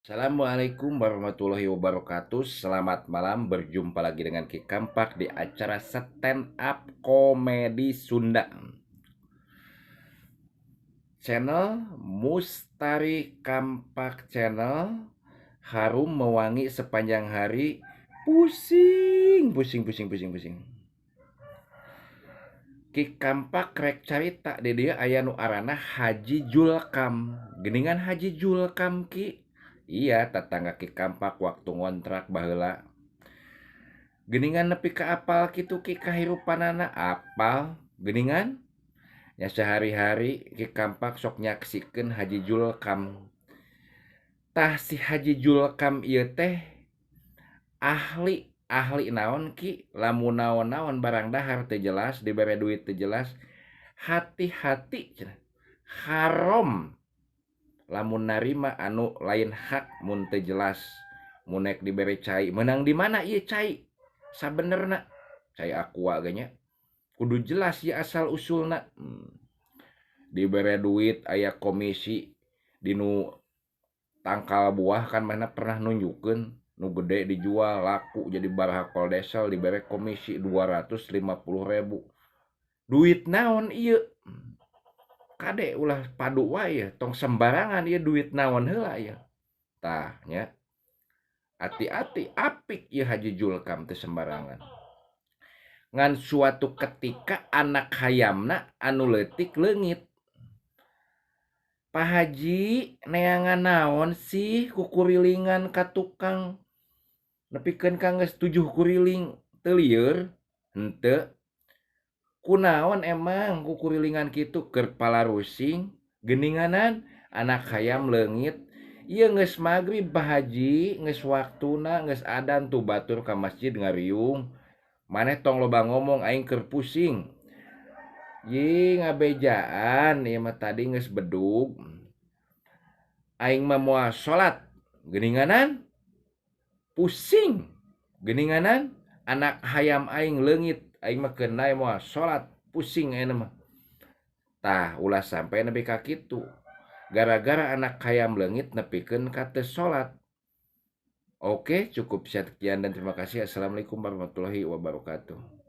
Assalamualaikum warahmatullahi wabarakatuh. Selamat malam, berjumpa lagi dengan Ki Kampak di acara Stand Up Komedi Sunda Channel Mustari Kampak Channel. Harum mewangi sepanjang hari. Pusing, pusing, pusing, pusing, pusing. Ki Kampak rek carita di dieu aya nu arana Haji Julkam. Geuningan Haji Julkam, Ki? Iya, tetangga Ki Kampak waktu ngontrak baheula. Geuningan nepi ka apal kitu Ki kahirupanana? Apal geuningan ya, sehari-hari Ki Kampak sok nyaksikeun Haji Julkam. Tah, si Haji Julkam ieu teh ahli ahli naon, Ki? Lamun naon-naon barang dahar teu jelas, dibere duit teu jelas, hati-hati cenah, haram lamun narima anu lain hak mun teu jelas. Mun nek dibere cai, menang di mana ieu cai sabenerna? Cai Aqua ge nya kudu jelas ya asal usulna. Dibere duit aya komisi dinu tangkal buah kan, mana pernah nunjukkeun nu gede dijual laku jadi baraha koldesel, dibere komisi 250.000. Duit naon ieu? Kade ulah padu wae, tong sembarangan ieu, duit naon heula ieu? Tah nya, hati-hati, apik ieu Haji Julkam teh sembarangan. Ngan suatu ketika anak hayamna anu leutik leungit. "Pak Haji, neangan naon sih kukurilingan ka tukang nepikeun ka geus 7 kuriling, teu lieur?" "Henteu." "Kunaon emang kukurilingan kitu?" "Keur palarusing." "Geuninganan anak hayam leungit. Ieu geus magrib, Pak Haji, geus waktuna, geus adan tuh, batur ka masjid ngariung." "Maneh tong loba ngomong, aing keur pusing. Ye ngabejaan ieu mah, tadi geus bedug. Aing mah moal salat. Geuninganan? Pusing. Geuninganan? Anak hayam aing leungit, aing mah keun nae moal salat, pusing ayeuna mah." Tah, ulah sampai nepi ka kitu. Gara-gara anak hayam leungit nepikeun ka teu salat. Oke, cukup sekian dan terima kasih. Assalamualaikum warahmatullahi wabarakatuh.